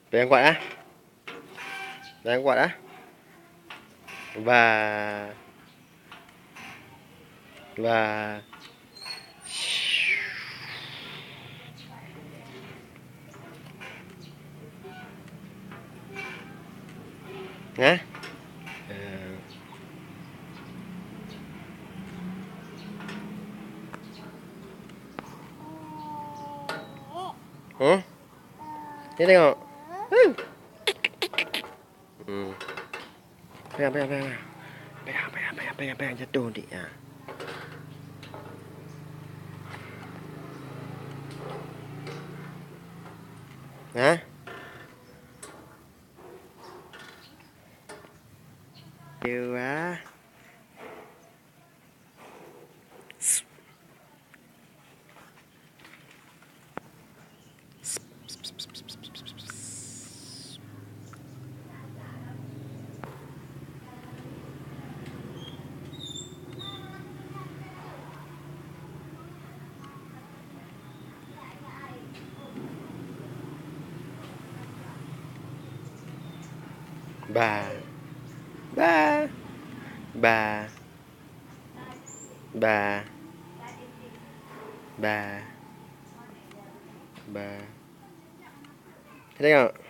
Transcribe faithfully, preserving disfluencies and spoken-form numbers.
Pegang kuat, ah. Pegang kuat, ah. Ba. Ba. Nah. Eh. Huh? Ni tengok. Huh. Hmm. Pegang, pegang, pegang, pegang. Pegang, pegang, pegang, pegang, pegang. Jatuh nanti. Ha. Ha? Dua. Ba. Ba. Ba. Ba. Ba. Ba. Tengok.